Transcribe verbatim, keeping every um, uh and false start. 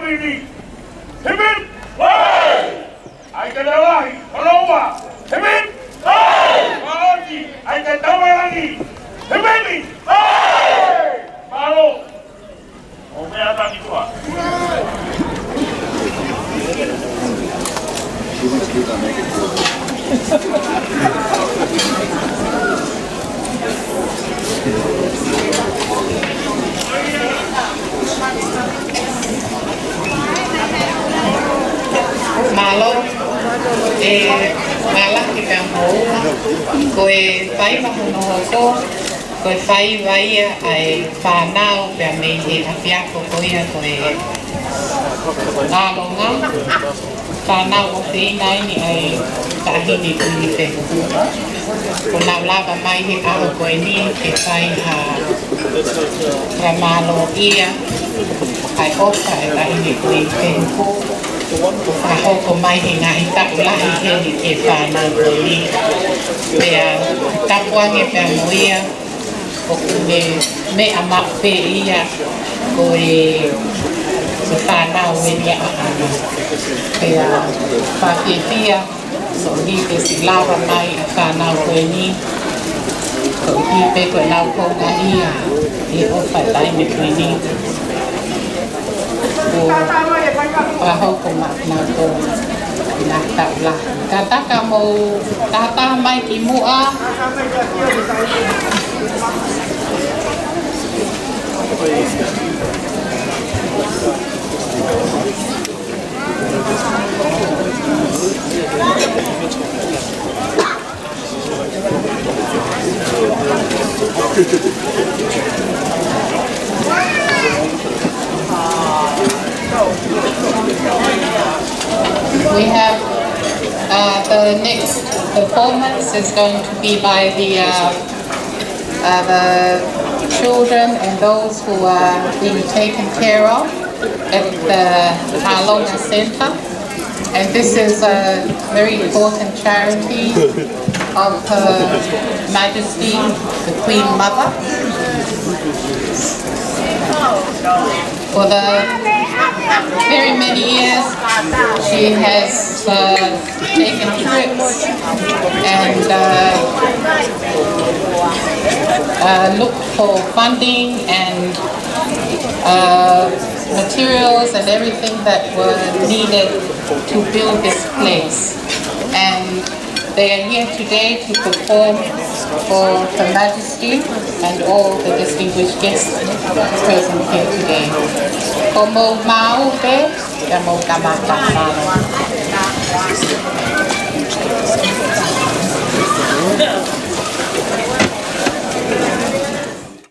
Hip, hip! Hooray! ʻAi ke lalahi, hono ua. Hip, hip! Hooray! Māʻoti, ʻai ke tauʻalangi. Hip, hip! Hooray! Mālō. ʻO meʻa taki kua. Mālō, ʻe, mālō ki he moʻui. Ko e faiva hono hoko, ko e faiva ia ʻa e fānau pea mei he ʻapiako ko ia ko e Ngalonga. Fānau ʻofeina eni ʻa e Taʻahine Kuini Fehuhu. Kuo nau lava mai he ʻaho ko eni ke fai ha fakamālōʻia ʻa e ʻofa ʻa e Taʻahine Kuini Fehuhu. Fakahoko mai he ngaahi taʻu lahi heni ki he fānau ko eni. Pea tapu ange pea mo ia, ʻoku ne meʻa maʻu pē ia ko e, ko e fānau eni ʻaʻana. Pea fakafiefia, so ni ke siʻi lava mai ʻa e fānau ko eni, ko e pē ko e lau ko ngā ia, ʻi he ʻofa ʻa e Taʻahine Kuini. Ko e fakahoko maʻanautolu ʻi he ngaahi taʻu lahi. Kātaki mou tātā mai ki muʻa. We have, uh, the next performance is going to be by the, uh, uh, the children and those who are being taken care of at the Ngalonga Centre. And this is a very important charity of Her Majesty the Queen Mother. For the very many years, she has, uh, taken trips and, uh, uh, looked for funding and, uh, materials and everything that were needed to build this place. And they are here today to perform for Her Majesty and all the distinguished guests present here today. Ko mou maʻu pē, ia mou kamata. Mālō.